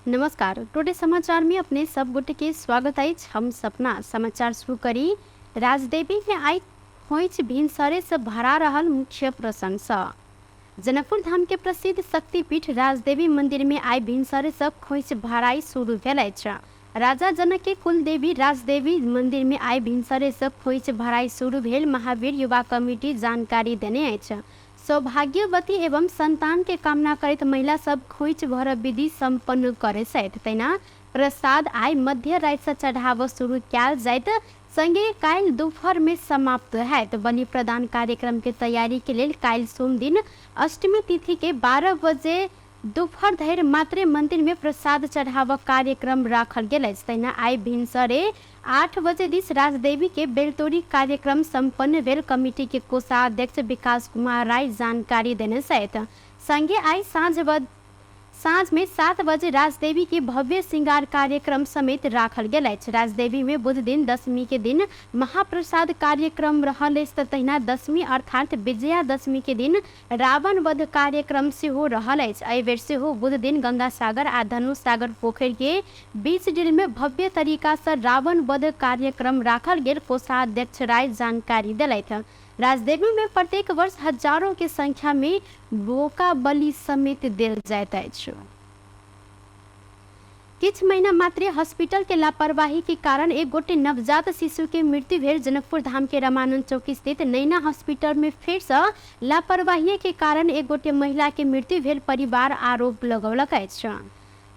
नमस्कार, टुडे समाचार में अपने सब गोटे के स्वागत अछि। हम सपना समाचार शुरू करी राजदेवी में आई खोइछ भिनसरे से भरा रहल मुख्य प्रसंग सँ। जनकपुर धाम के प्रसिद्ध शक्तिपीठ राजदेवी मंदिर में आई भिनसरे से खोइछ भराई शुरू भेल अछि। राजा जनक के कुलदेवी राजदेवी मंदिर में आई भिनसरे से खोइछ भराई शुरू भेल महावीर युवा कमिटी जानकारी देने अछि। सौभाग्यवती एवं संतान के कामना करैत महिला सब खोइछ भरब विधि सम्पन्न करै छथि। तहिना प्रसाद आइ मध्य राति से चढ़ाव शुरू कयल जाइत संगे काल्हि दुपहर में समाप्त हैत। बलि प्रदान कार्यक्रम के तैयारी के लेल काल्हि सोम दिन अष्टमी तिथि के 12 बजे दुपहर धरि मात्रे मंदिर में प्रसाद चढ़ावक कार्यक्रम राखल गेल अछि। तहिना आइ भिनसरे 8 बजे दिस राजदेवी के बेलतोड़ी कार्यक्रम सम्पन्न भेल कमिटी के कोषाध्यक्ष विकास कुमार राय जानकारी देने छथि। संगे आइ साँझ में 7 बजे राजदेवी के भव्य श्रृंगार कार्यक्रम समेत राखल गेल अछि। राजदेवी में बुध दिन दशमी के दिन महाप्रसाद कार्यक्रम रहल अछि त तहिना दशमी अर्थात विजयादशमी के दिन रावण वध कार्यक्रम सेहो रहल अछि। एहि बेर सेहो बुध दिन गंगा सागर आ धनुष सागर पोखरि के बीच डिल में भव्य तरीका से रावण वध कार्यक्रम राखल गेल कोषाध्यक्ष राय जानकारी देलथि। राजदेवी में प्रत्येक वर्ष हजारों के संख्या में बोका बलि समेत देल जाइत अछि। किछु महीना मात्रे हॉस्पिटल के लापरवाही के कारण एक गोटे नवजात शिशु के मृत्यु भेल जनकपुर धाम के रामानंद चौक स्थित नैना हॉस्पिटल में फेर से लापरवाही के कारण एक गोटे महिला के मृत्यु भेल परिवार आरोप लगौलक अछि।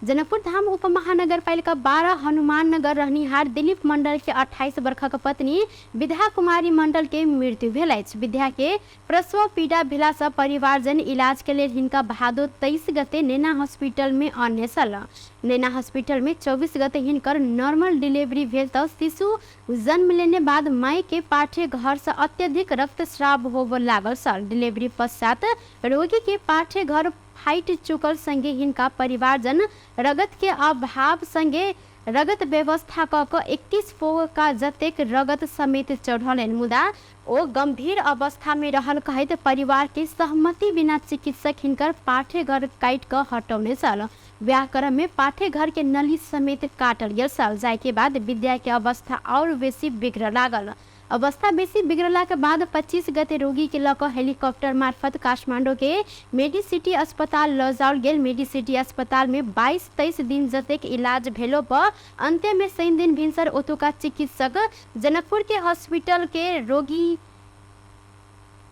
जनकपुर धाम उप महानगरपालिका 12 हनुमान नगर रहनिहार दिलीप मंडल के 28 वर्षक पत्नी विद्या कुमारी मंडल के मृत्यु भेल अछि। विद्या के प्रसव पीड़ा भेला से परिवारजन इलाज के लेल हिनका भादो 23 गते नैना हॉस्पिटल में आनने छल। नैना हॉस्पिटल में 24 गते हिनकर नॉर्मल डिलीवरी भेल त शिशु जन्म लेने बाद माय के पाठे घर से अत्यधिक रक्तस्राव होबऽ लागल छल। डिलीवरी पश्चात रोगी के पाठे घर फाटि चुकल संगे हिनका परिवारजन रगत के अभाव संगे रगत व्यवस्था क कऽ 21 पोका जतेक रगत समेत चढ़ौलनि, मुदा ओ गंभीर अवस्था में रहल कहैत परिवार के सहमति बिना चिकित्सक हिनकर पाठे घर काटि कऽ हटौने छल। ब्याह क्रम में पाठे घर के नली समेत काटल गेल छल, जाहि के बाद विद्या के अवस्था और बेसी बिगड़ऽ लागल। अवस्था बेसी बिगड़ला के बाद 25 गते रोगी के लऽ कऽ हेलीकॉप्टर मार्फत काठमांडू के मेडिसिटी अस्पताल लऽ जाओल गेल। मेडिसिटी अस्पताल में 22-23 दिन जतेक इलाज भेलो पर अंत्य में शनि दिन भिनसर ओतुका चिकित्सक जनकपुर के हॉस्पिटल के रोगी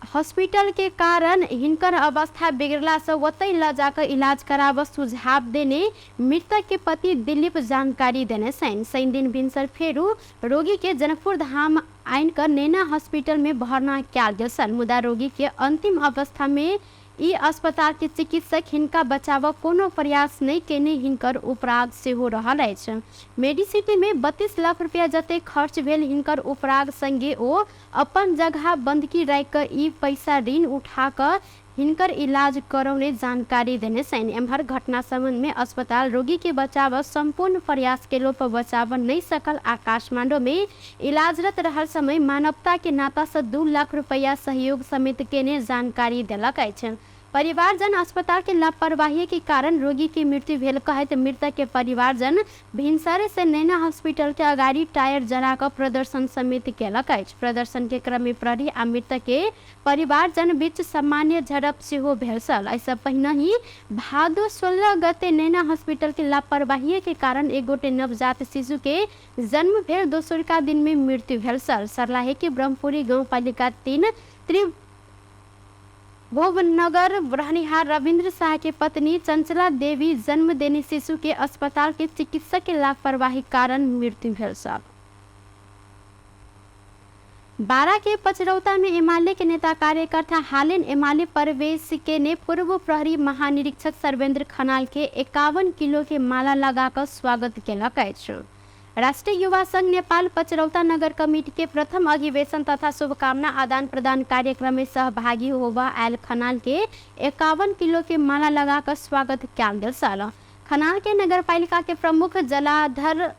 हॉस्पिटल के कारण हिनकर अवस्था बिगड़ला से ओतहि लऽ जाकऽ इलाज कराबऽ सुझाव देने मृतक के पति दिलीप जानकारी देने छनि। शनि दिन भिनसर फेरू रोगी के जनकपुर धाम आनि कऽ नैना हॉस्पिटल में भर्ना कयल गेल छल, मुदा रोगी के अंतिम अवस्था में ई अस्पताल के चिकित्सक हिनका बचाबऽ कोनो प्रयास नहि केने हिनकर उपराग सेहो रहल अछि। मेडिसिटी में 32 लाख रुपया जतेक खर्च भेल हिनकर उपराग संगे ओ अपन जगह बंधकी राखि कऽ ई पैसा ऋण उठा कऽ हिनकर इलाज करौने जानकारी देने छनि। एम्हर घटना संबंध में अस्पताल रोगी के बचाबऽ संपूर्ण प्रयास केलो पर बचाबऽ नहि सकल आ काठमांडू में इलाजरत रहल समय मानवता के नाता से 2 लाख रुपया सहयोग समेत केने जानकारी देलक अछि। परिवारजन अस्पताल के लापरवाही के कारण रोगी के मृत्यु भेल कहैत मृतक के परिवारजन भिनसरे से नैना हॉस्पिटल के अगाडि टायर जरा कऽ प्रदर्शन समेत केलक अछि। प्रदर्शन के क्रम में प्रहरी आ मृतक के परिवारजन बीच सामान्य झड़प सेहो भेल छल। एहिसँ पहिनहि भादो 16 गते नैना हॉस्पिटल के लापरवाही के कारण एक गोटे नवजात शिशु के जन्म भेल दोसरका दिन में मृत्यु भेल छल। सर्लाही के ब्रह्मपुरी गाउँपालिका 3 त्रिभुवननगर रहनिहार रविन्द्र शाह के पत्नी चंचला देवी जन्म देने शिशु के अस्पताल के चिकित्सक के लापरवाही कारण मृत्यु भेल छल। बारा के पचरौता में एमाले के नेता कार्यकर्ता हालेन एमाले प्रवेश के ने पूर्व प्रहरी महानिरीक्षक सर्वेंद्र खनाल के 51 किलो के माला लगाकर स्वागत केलक अछि। राष्ट्रीय युवा संघ नेपाल पचरौता नगर कमिटी के प्रथम अधिवेशन तथा शुभकामना आदान प्रदान कार्यक्रम में सहभागी होबा आयल खनाल के 51 किलो के माला लगाकर स्वागत कयल गेल छल। खनाल के नगरपालिका के प्रमुख जलाधर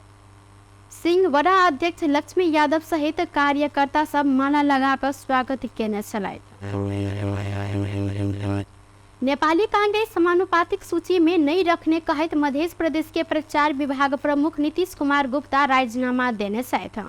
सिंह, वडा अध्यक्ष लक्ष्मी यादव सहित कार्यकर्ता सब माला लगाकर स्वागत केने छलथि। नेपाली कांग्रेस समानुपातिक सूची में नहीं रखने कहैत मध्य प्रदेश के प्रचार विभाग प्रमुख नीतीश कुमार गुप्ता राजीनामा देने छथि।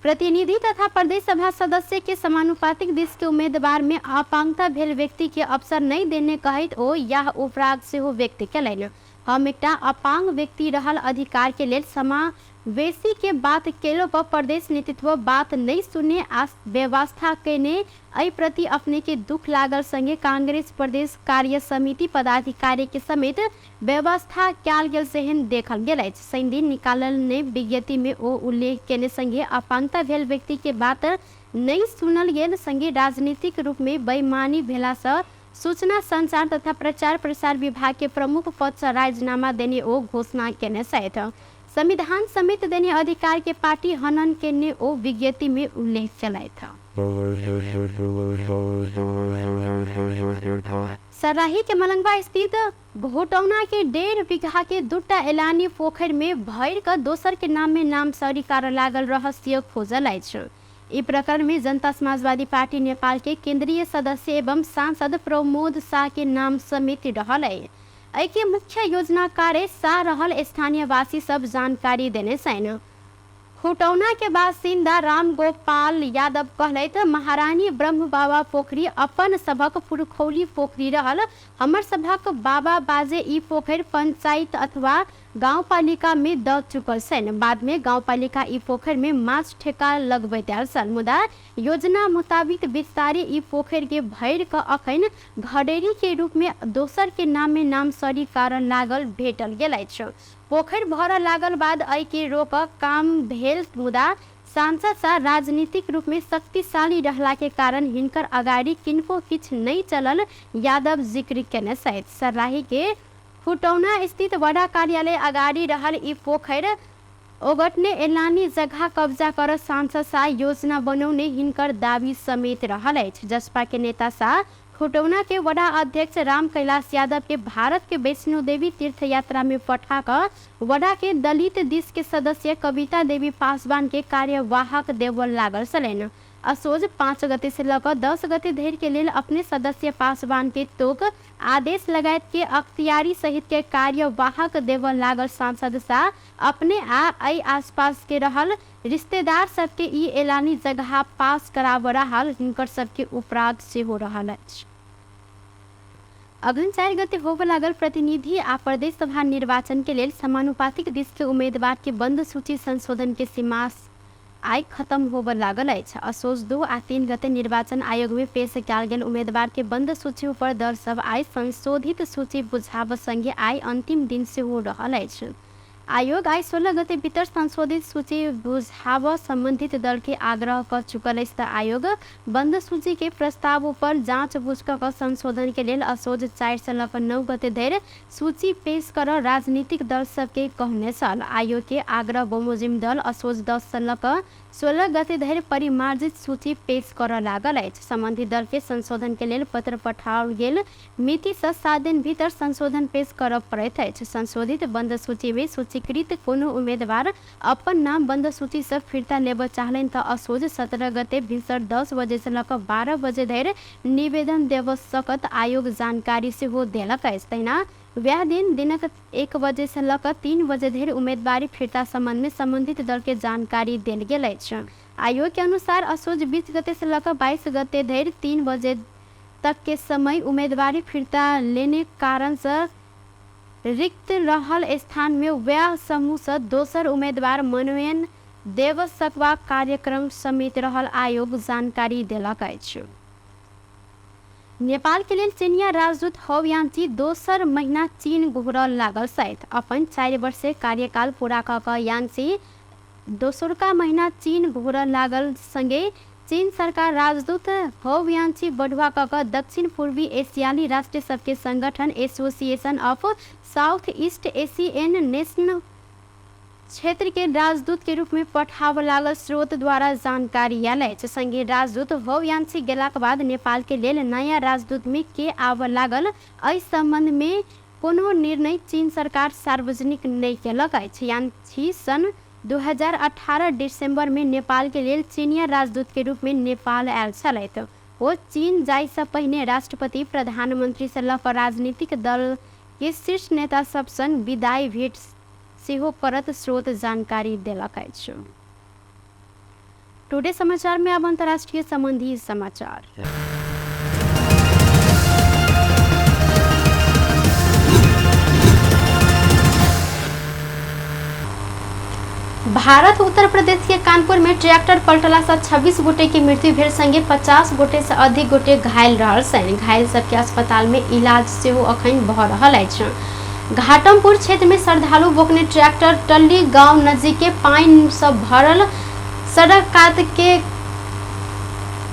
प्रतिनिधि तथा प्रदेश सभा सदस्य के समानुपातिक दिस के उम्मीदवार में अपांगता भेल व्यक्ति के अवसर नहीं देने कहैत ओ यह उपराग सेहो व्यक्त केलनि। हम एकटा अपांग व्यक्ति रहल अधिकार के लेल समावेशी के बात केलो पर प्रदेश नेतृत्व बात नहीं सुने आ व्यवस्था केने एहि प्रति अपने के दुख लागल संगे कांग्रेस प्रदेश कार्य समिति पदाधिकारी के समेत व्यवस्था कयल गेल सेहन देखल गेल अछि। शनिदिन निकालल ने विज्ञप्ति में ओ उल्लेख केने संगे अपांगता भेल व्यक्ति के बात नहीं सुनल गेल संगे राजनीतिक रूप में बेईमानी भेला से सूचना संचार तथा प्रचार प्रसार विभाग के प्रमुख पद से राजीनामा देने ओ घोषणा केने छथि। संविधान समेत देने अधिकार के पार्टी हनन केने ओ विज्ञप्ति में उल्लेख केलथि। सराही के मलंगवा स्थित घोटौना के 1.5 बीघा के 2टा एलानी पोखरि में भरि कऽ दोसर के नाम में नामसरी कर लागल रहस्य खोजल अछि। ई प्रकरण में जनता समाजवादी पार्टी नेपाल के केंद्रीय सदस्य एवं सांसद प्रमोद शाह के नाम समेत रहल है। एहि के मुख्य योजनाकार शाह रहल स्थानीयवासी सब जानकारी देने छनि। खुटौना के बासिन्दा रामगोपाल यादव कहलथि, महारानी ब्रह्म बाबा पोखरी अपन सभक पुरखौली पोखरी रहल। हमर सभक बाबा बाजे ई पोखरि पंचायत अथवा गाउँपालिका में द चुकल छनि। बाद में गाउँपालिका ई पोखरि में माछ ठेका लगबैत आयल छल, मुदा योजना मुताबिक बिस्तारे ई पोखरि के भरि क अखन घडेरी के रूप में दोसर के नाम में नामसरी कारण लागल भेटल गेल अछि। पोखरि भरऽ लागल बाद एहि के रोकऽ काम भेल, मुदा सांसद सा राजनीतिक रूप में शक्तिशाली रहला के कारण हिनकर अगाडि किनको किछु नहि चलल यादव जिक्र केने छथि। सर्लाही के खुटौना स्थित वडा कार्यालय अगाडि रहल ई पोखरि ओगटने एलानी जगह कब्जा कर सांसद शाह योजना बनौने हिनकर दावी समेत रहल अछि। जसपा के नेता शाह खुटौना के वडा अध्यक्ष राम कैलाश यादव के भारत के वैष्णो देवी तीर्थ यात्रा में पठा क वडा के दलित दिस के सदस्य कविता देवी पासवान के कार्यवाहक देवल लागल छलनि। असोज 5 गते से लऽ कऽ 10 गते धरि के लेल अपने सदस्य पासवान के तोक आदेश लगायत के अख्तियारी सहित के कार्यवाहक देवल लागल सांसद शाह अपने आ एहि आसपास के रहल रिश्तेदार सबके ई एलानी जगह पास कराब रहल हिनकर सबके उपराग सेहो रहल अछि। अघन 4 गते होबय लागल प्रतिनिधि आ प्रदेश सभा निर्वाचन के लेल समानुपातिक दिस के उम्मीदवार के बंद सूची संशोधन के सीमा आइ खत्म होबय लागल अछि। असोज 2 आ 3 गते निर्वाचन आयोग में पेश कयल गेल उम्मीदवार के बंद सूची ऊपर दल सब आइ संशोधित सूची बुझाब संगे आइ अंतिम दिन सेहो रहल अछि। आयोग आइ 16 गते भीतर संशोधित सूची बुझाब संबंधित दल के आग्रह क चुकल अछि त आयोग बंद सूची के प्रस्ताव ऊपर जांच बुझ क संशोधन के लेल असोज 4 से ल क 9 गते धरि सूची पेश कर राजनीतिक दल सबके कहने छल। आयोग के आग्रह बमोजिम दल असोज 10 से ल क 16 गते धरि परिमार्जित सूची पेश कर लागल अछि। संबंधित दल के संशोधन के लेल पत्र पठाओल गेल मिति सँ 7 दिन भीतर संशोधन पेश करय पड़ैत अछि। संशोधित बंद सूची में सूचीकृत कोनो उम्मीदवार अपन नाम बंद सूची सँ फिर्ता लेबय चाहलनि त असोज 17 गते भिनसर 10 बजे सँ ल क 12 बजे धरि निवेदन देबय सकत आयोग जानकारी सेहो देलक अछि। तहिना वएह दिन दिनक 1 बजे सँ ल क 3 बजे धरि उम्मीदवारी फिर्ता संबंध में संबंधित दल के जानकारी देल गेल अछि। आयोग के अनुसार असोज 20 गते सँ ल क 22 गते धरि 3 बजे तक के समय उम्मीदवारी फिर्ता लेने कारण सँ रिक्त रहल स्थान में वएह समूह सँ दोसर उम्मीदवार मनोनयन देब सकबाक कार्यक्रम समेत रहल आयोग जानकारी देलक अछि। नेपाल के लेल चीनिया राजदूत हौ यान्ची दोसर महीना चीन घुरल लागल छथि। अपन 4 वर्षीय कार्यकाल पूरा क क यान्ची दोसरका महीना चीन घुरल लागल संगे चीन सरकार राजदूत हौ यान्ची बढ़ुआ क क दक्षिण पूर्वी एशियाली राष्ट्र सबके संगठन association of South East Asian nation क्षेत्र के राजदूत के रूप में पठाब लागल स्रोत द्वारा जानकारी आयल अछि। संगे राजदूत हौ यान्ची गेलाक बाद नेपाल के लेल नया राजदूत में के आबऽ लागल एहि संबंध में कोनो निर्णय चीन सरकार सार्वजनिक नहि केलक अछि। यान्ची सन् 2018 दिसंबर में नेपाल के लेल चीनिया राजदूत के रूप में नेपाल आयल छलथि। ओ चीन जाय से पहिने राष्ट्रपति, प्रधानमंत्री से लऽ कऽ राजनीतिक दल के शीर्ष नेता सब संग विदाई भेंट सेहो करत स्रोत जानकारी देलक अछि। टुडे समाचार में अब अंतर्राष्ट्रीय संबंधी समाचार। भारत उत्तर प्रदेश के कानपुर में ट्रैक्टर पलटला से 26 गोटे के मृत्यु भेल संगे 50 गोटे से अधिक गोटे घायल रहल छनि। घायल सबके अस्पताल में इलाज सेहो अखन भऽ रहल अछि। घाटमपुर क्षेत्र में श्रद्धालु बोकने ट्रैक्टर टल्ली गांव नजदीक के पानि से भरल सड़क कात के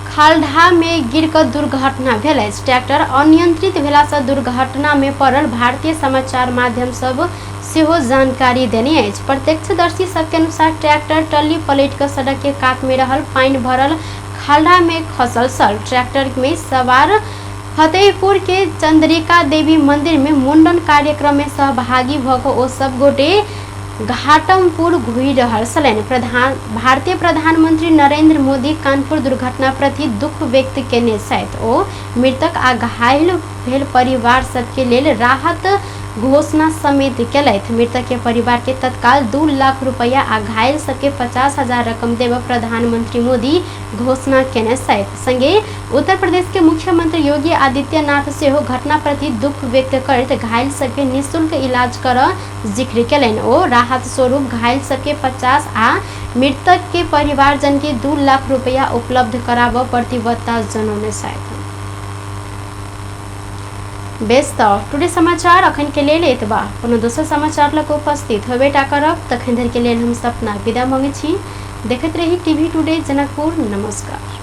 खाल्डा में गिर कऽ दुर्घटना भेल अछि। ट्रैक्टर अनियंत्रित भेला से दुर्घटना में पड़ल भारतीय समाचार माध्यम सब सेहो जानकारी देने अछि। प्रत्यक्षदर्शी सबके अनुसार ट्रैक्टर टल्ली पलटि कऽ सड़क के कात में रहल पानि भरल खाल्डा में खसल छल। ट्रैक्टर में सवार फतेहपुर के चंद्रिका देवी मंदिर में मुंडन कार्यक्रम में सहभागी भऽ कऽ ओ सब गोटे घाटमपुर घुरि रहल छलनि। भारतीय प्रधानमंत्री नरेंद्र मोदी कानपुर दुर्घटना प्रति दुख व्यक्त केने छथि। ओ मृतक आ घायल भेल परिवार सबके लेल राहत घोषणा समेत केलथि। मृतक के परिवार के तत्काल 2 लाख रुपया आ घायल सबके 50,000 रकम देबऽ प्रधानमंत्री मोदी घोषणा केने छथि। संगे उत्तर प्रदेश के मुख्यमंत्री योगी आदित्यनाथ सेहो घटना प्रति दुख व्यक्त करैत घायल सबके निःशुल्क इलाज करऽ जिक्र केलनि। ओ राहत स्वरूप घायल सबके 50 आ मृतक के परिवारजन के 2 लाख रुपया उपलब्ध कराबऽ प्रतिबद्धता जनौने छथि। बेस तऽ टुडे समाचार अखन के लेल एतबा। कोनो दोसर समाचार लऽ कऽ उपस्थित होबे टा करब। तखन धरि के लेल हम सपना विदा मांगै छी। देखैत रही टीवी टुडे जनकपुर। नमस्कार।